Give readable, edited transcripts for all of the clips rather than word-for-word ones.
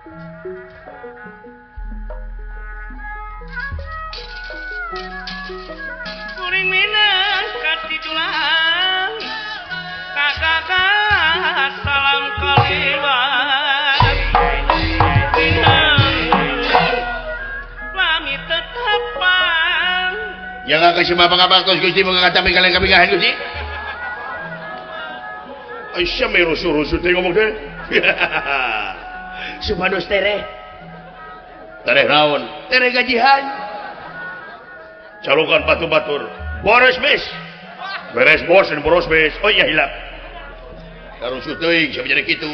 Kuring minang katidulan kakak salam kaliwat minang lami tetepan yang akan semua pangabaktos Gusti mengatakan kalian kabingahan Gusti. Aisyah me rusuh-rusuh teh ngomong teh. Supados tereh. Tereh naon? Tereh gajihan. Calukan batu-batur. Boros bes. Beres bos dan boros bes. Oh iya hilap. Rusuh teuing siapa jadi kitu.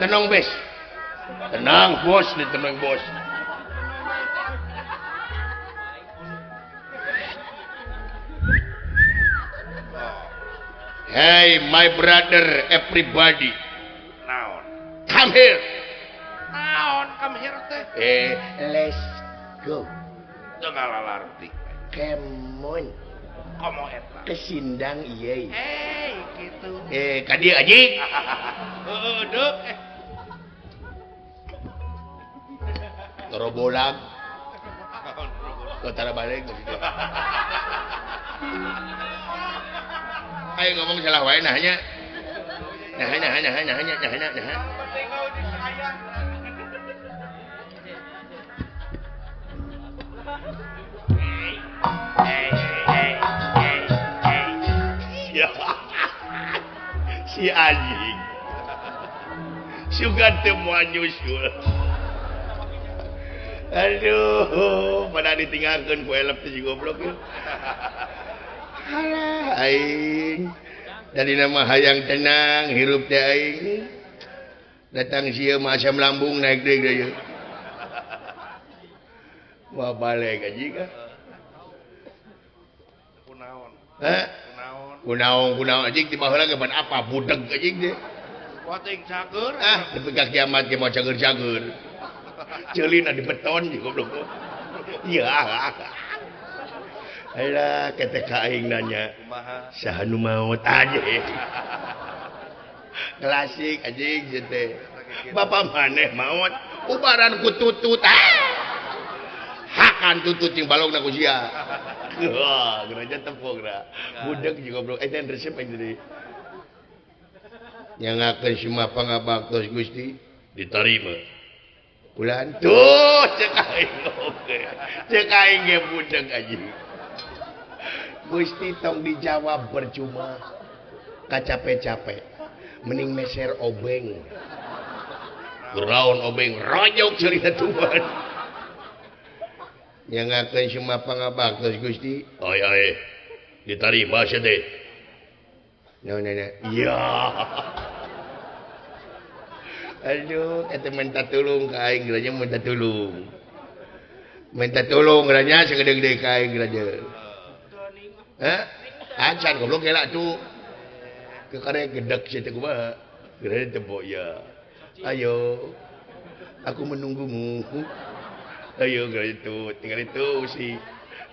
Tenang bes. Tenang bos, nih tenang bos. Hey my brother, everybody. Naon? Come here. Naon come here teh? Let's go. Teu ngalalarti. Come on. Komo eta? Kesindang ieu. Hey, kitu. Ka dieu anjing. Heueuh deuk. Torobolang. Tara balik gitu. Ayo ngomong salah wae nah nya. Nah nah nah nah nah nah nah. Si anjing. Sugan teu moal nyusul. Aduh, pada ditinggalkeun ku elep teh si goblok ieu. Alah aing. Dari nama hayang tenang hirup teh aing. Datang sieu mah asam lambung naik deui deui. Wah balik anjing ah. Kunaon? Hah? Kunaon? Kunaon kunaon anjing ti baheula ge ban apa budeg anjing teh. Wah teuing cager. Ah, nepi ka kiamat ge moal cager-cager. Ceulina di beton jeung goblok. Iya. Alah ketek ka aing nanya. Kumaha? Saha nu maot anjing. Klasik anjing teh. Bapak maneh maot ubaran ku tutut. Ah. Hakan tutut jeung balongna ku sia. Wah, geura tepung geura. Budeg jeung goblok eta resep aing tadi. Nyangakeun semua pangabaktos Gusti ditarima. Bulan tuh cek aing oge. Cek aing ge budeg anjing. Gusti tong dijawab percuma. Kacape-cape. Mending meser obeng. Geraon obeng rojok cerita tuan. Nyangakeun semua pangabaktos Gusti. Oi oi. Ditarima sia teh. Naon nana? Iya. Aduh, eta minta tulung ka aing geura minta tulung. Minta tulung geura sagede-gede ka aing geura. Hah? Acan goblok gela tuh. Kekare gedek sia teh kumaha? Geura tebok ya. Ayo. Aku menunggumu. Ayo geura itu, tinggal itu si.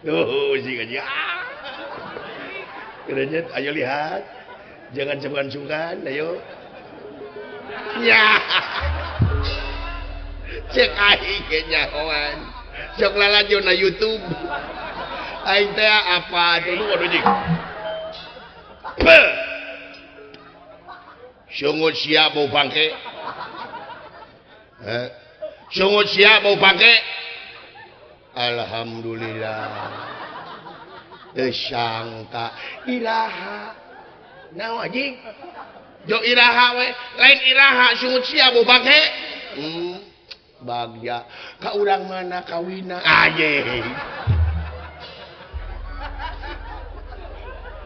Tuh si gaji. Geura ayo lihat. Jangan sungkan-sungkan, ayo. Ya. Cek aing ge nyahoan. Sok lalajo na YouTube. Aing teh apa tuh waduh jing. Sungut sia bau bangke. Heh. Sungut sia bau bangke. Alhamdulillah. Teu sangka iraha. Naon anjing? Jo iraha we, lain iraha sungut sia bau bangke. Bagja ka urang mana kawina anjing.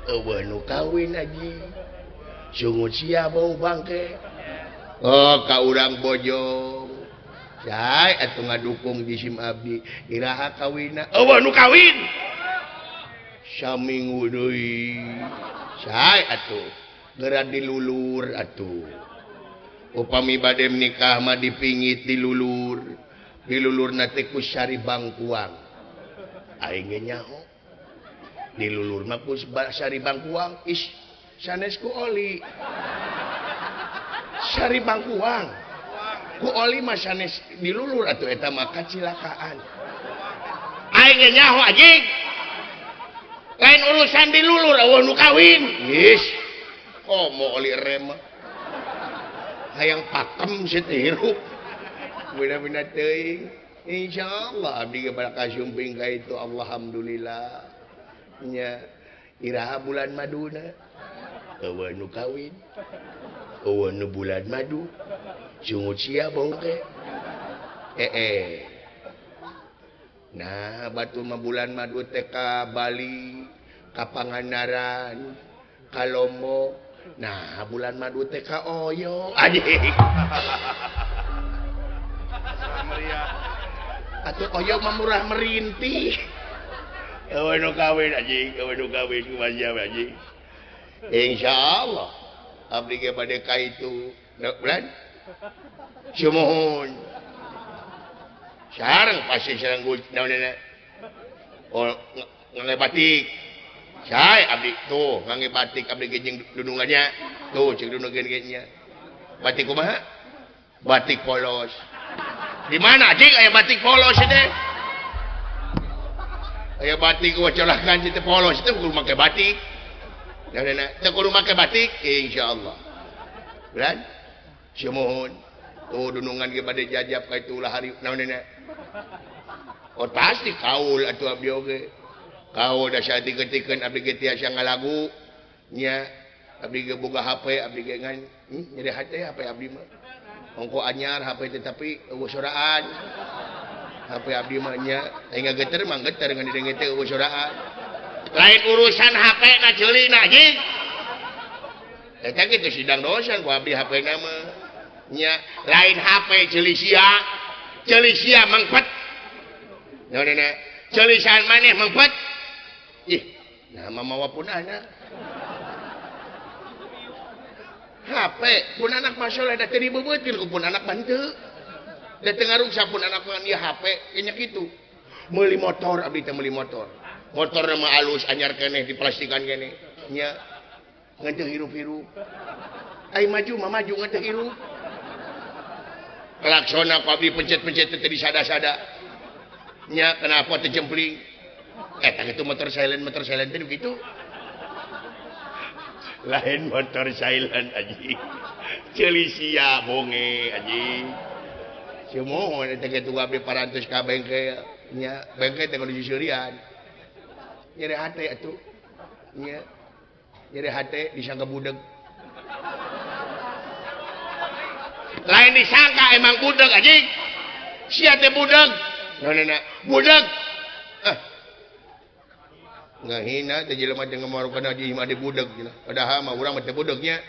Eueuh nu kawin anjing. Sungut sia bau bangke. Oh ka urang Bojong. Cai atuh ngadukung jisim abdi iraha kawina. Eueuh nu kawin. Saminggu deui. Cai atuh geura dilulur atuh. Upami bade nikah mah dipingit dilulur. Dilulurna teh ku sari bangkuang. Aing ge nyaho. Dilulur mah ku sari bangkuang. Ih, sanes ku oli. Sari bangkuang. Ku oli mah sanes dilulur atuh eta mah kacilakaan. Aing ge nyaho anjing. Lain urusan dilulur eueuh nu kawin. Geus. Komo oli rem mah. Hayang pakem si teh hirup. Bina-bina teuing. Insyaallah abdi ge bakal sumping ka itu alhamdulillah. Nya iraha bulan maduna. Eueuh nu kawin. Eueuh nu bulan madu. Sungut sia bongke. Nah, batu mah bulan madu teh ka Bali, ka Pangandaran, ka Lombok. Nah, bulan madu teh ka Oyo. Anjing. Atuh Oyo mah murah merintih. Eueuh nu kawin anjing, eueuh nu kawin kumaha anjing. Insyaallah abdi ge bade ka itu. Bulan sumuhun. Sareng pasti sareng naonna. Oh, ngangge batik. Sae abdi tuh ngangge batik abdi ge jeung dudungannya. Tuh cek dunungan ge nya. Batik kumaha? Batik polos. Di mana anjing aya batik polos teh? Aya batik wacolakan teh polos teh kudu make batik. Naonna teh kudu make batik insyaallah. Bulan sumuhun. Tuh dunungan ge bade jajab ka itu ulah hari naonna. Oh pasti kaul atuh abdi oge. Kaul da saeutik-eutikeun abdi ge tiasa ngalagu nya abdi ge boga HP abdi ge ngan nyeri hate HP abdi mah. Ongko anyar HP teh tapi eueuh soraan. HP abdi mah nya aing ngageter mah geter ngan didenge teh eueuh soraan. Lain urusan HP na ceulina anjing. Eta kitu sidang dosen ku abdi HP na mah. Nya lain HP ceuli sia. Ceuli sia mangpet. Naonana? Ceuli sahan maneh mangpet. Ih, nah mamawa pun anak. HP pun anak mah soleh da teu dibeubeutkeun ku pun anak mah henteu. Da teu ngaruksa pun anak mah ieu HP nya kitu. Meuli motor abdi teh meuli motor. Motorna mah alus anyar keneh diplastikan keneh. Nya ngan teu hirup-hirup. Ai maju mah maju ngan teu hirup. Klaksona ku abdi pencet-pencet teh disada-sada. Nya kenapa teh jempling? Eta kitu motor silent teh kitu. Lain motor silent anjing. Ceuli sia bonge anjing. Sumuhun eta kitu abdi parantos ka bengkel. Nya bengkel teh kudu seuseurian. Nyeri hate atuh. Nya nyeri hate disangka budeg. Lain disangka emang budeg anjing. Sia teh budeg. Naonana? Budeg. Ah. Ngahina teh jelema teh ngamarukan haji mah di budeg cenah. Padahal mah urang mah teh budegnya.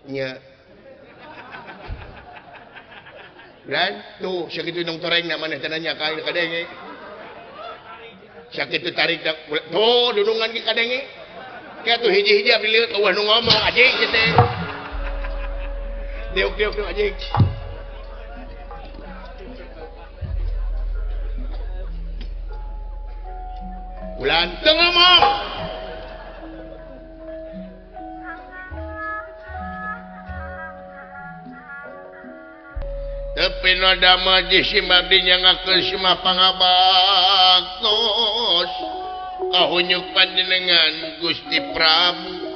Nya. Dan tuh sakitu nong torengna maneh teh nanya ka kadenge. Sakitu tarik tuh dudungan ge kadenge. Kayak tuh hiji-hiji abdi lieur eueuh nu ngomong anjing kieu teh. Diuk-diuk anjing. Bulan teu ngomong. Tapi noda majis si abdi nyangakeun si mah pangabaktos. Kahunyuk panjenengan Gusti Prabu.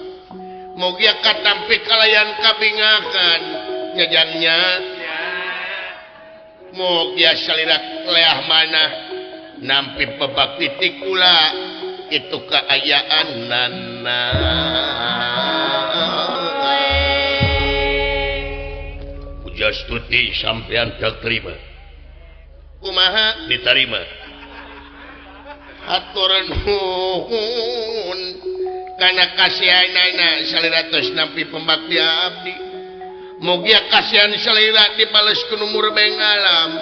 Mugia katampi kalayan kabingakan jajangnya. Mugia salira leah manah nampi bebakti ti kula itu kaayaan nana. Pujastuti sampean tak terima. Kumaha diterima? Hatur nuhun kana kasihanana salira tos nampi pembakti abdi. Mugia kasihan salira dibales ku nu murbeng alam.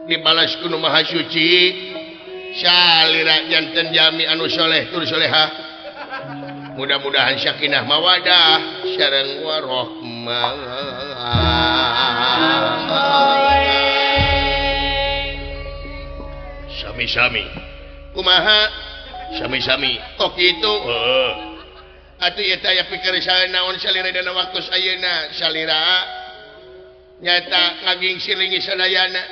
Dibales ku nu maha suci. Salira janten jami anu soleh tur solehah. Mudah-mudahan sakinah mawadah sareng warohmah. Sami-sami. Kumaha? Sami-sami. Oh kitu. Heeh. Atuh ieu teh aya pikir saha naon salira dina waktu ayeuna salira Nyata ngaging silingi sadayana.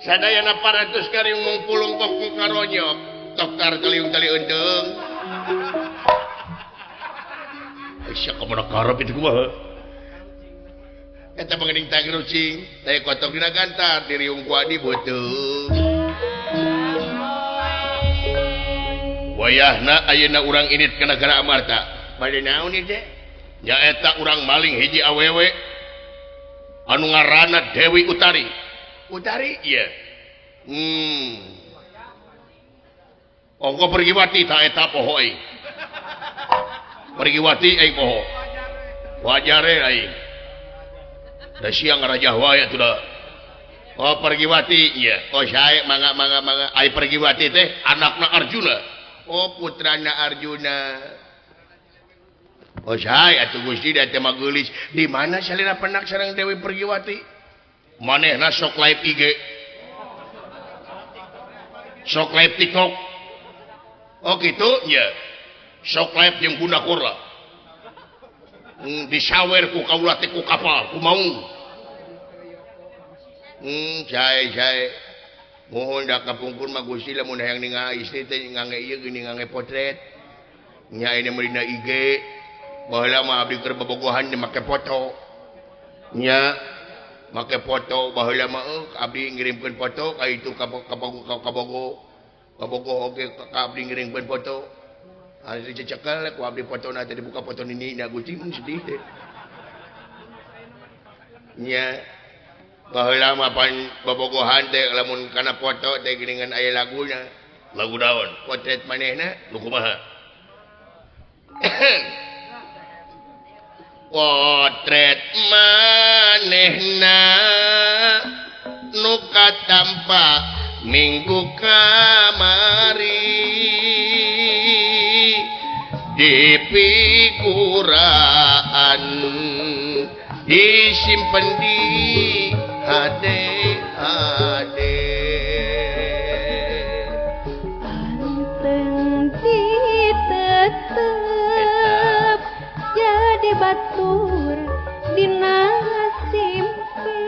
Sadayana parantos kariung pulung pokok karonyok. Toktar kaliung tali eunteung. Sia kamana karep itu kumaha? Eta mengening tagrucing, teh kotok dina gantar diriung ku adi beuteung. Wayahna ayeuna urang init ka nagara Amarta. Bade naon ieu teh? Nyaeta urang maling hiji awewe anu ngaranna Dewi Utari. Utari? Iya. Ongko Pergiwati ta eta poho aing. Pergiwati aing poho. Wajare aing. Da sia ngarajah wae atuh da. Oh Pergiwati, iya. Oh sae mangga mangga mangga. Ai Pergiwati teh anakna Arjuna. Oh putrana Arjuna. Oh sae atuh Gusti da teh mah geulis. Di mana salira penak sareng Dewi Pergiwati? Manehna sok live IG. Sok live TikTok. Oh gitu? Iya. Sok live jeung Bunda Korla. Disawer ku kaula teh ku kapal, ku maung. Sae sae. Mohon da kapungkur mah Gusti lamun hayang ningali istri teh ngange ieu geuning ngange potret. Nya ini mah dina IG. Baheula mah abdi keur bobogohan make foto. Nya make foto baheula mah abdi ngirimkeun foto ka itu ka Kabogo. Kabogo oge ka abdi ngirimkeun foto. Ari dicekel ku abdi fotona teh dibuka foto nini na Gusti sedih teh. Nya baheula mah pan bobogohan teh lamun kana foto teh geuningan aya laguna. Lagu naon? Potret manehna. Nu kumaha? Potret manehna nu katampa minggu kamari di piguraan disimpen di hade hade. Anteng ditetep jadi batur dina simpe.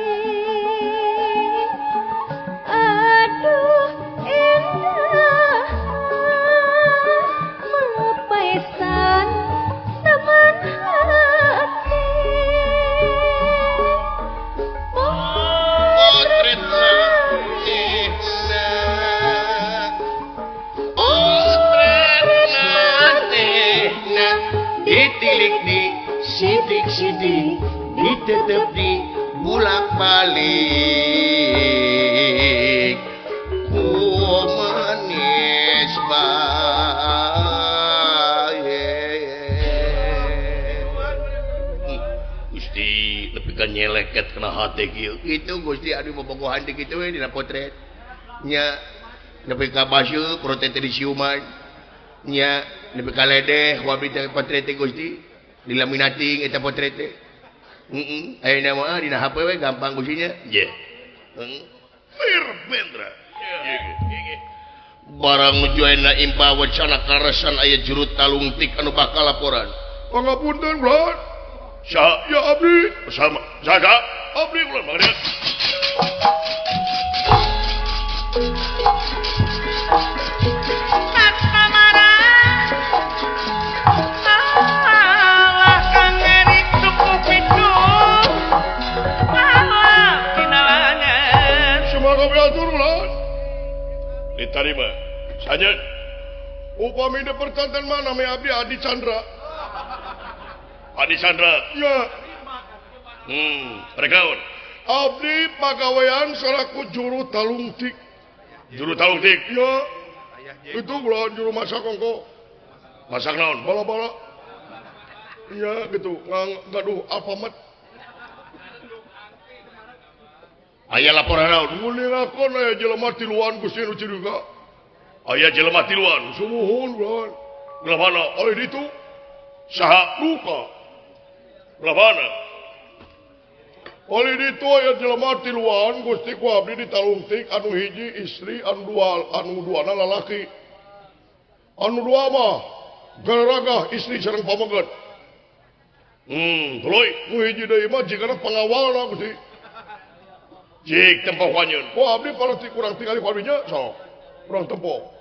Aduh indah melepasan teman hati. Potret manehna, potret manehna ditilik di sidik-sidik ditetep di bulak-balik ku manis bae. Gusti nepi ka nyeleket kana hate kieu. Itu Gusti aduh bobogohan teh kitu we dina potret. Nya nepi ka baseuh potret teh disiuman. Nya nepi ka ledeh ku abdi teh potret teh Gusti. Dilaminating eta potret teh. Heeh, ayeuna mah dina HP we gampang Gusti nya. Ye. Heeh. Firbendra. Barang nuju ayeuna imba wacana karesan aya juru talungtik anu bakal laporan. Pangapunten, Bro. Saha? Ya abdi. Sama. Saha? Abdi kula mangga. Diterima. Saja. Upami de percanten mana me abdi Adi Chandra. Adi Chandra. Ya. Rekaun. Abdi pagawean selaku juru talungtik. Juru talungtik. Ya. Itu kula juru masak ongko. Masak naon? Bala-bala. Iya gitu, gaduh Alfamart. Aya laporan naon? Nguningakeun aya jelema tiluan Gusti nu curiga. Aya jelema tiluan. Sumuhun kula. Belah mana? Oleh ditu. Saha? Duka. Belah mana? Oleh ditu aya jelema tiluan Gusti ku abdi ditalungtik anu hiji istri anu dua anu duana lalaki. Anu dua mah garagah istri sareng pameget. Tuluy. Nu hiji deui mah jigana pangawalna Gusti. Jik tempo wanyeun. Ku abdi parti kurang tingali ku abdi nya sok. Kurang tempo.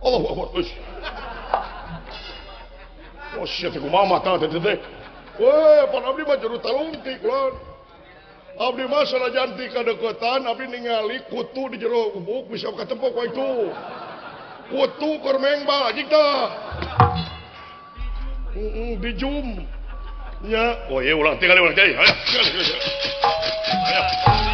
Allahu Akbar. Ush. Oh sia teh kumaha mata teh teh. Weh, pan abdi mah jero talungtik lan. Abdi mah sanajan ti kadeukeutan abdi ningali kutu di jero gubuk bisa katempo ku itu. Kutu keur mengbal anjing tah. Di zoom. Nya, oh ieu ulang tinggal ulang deui. Ayo. Ayo.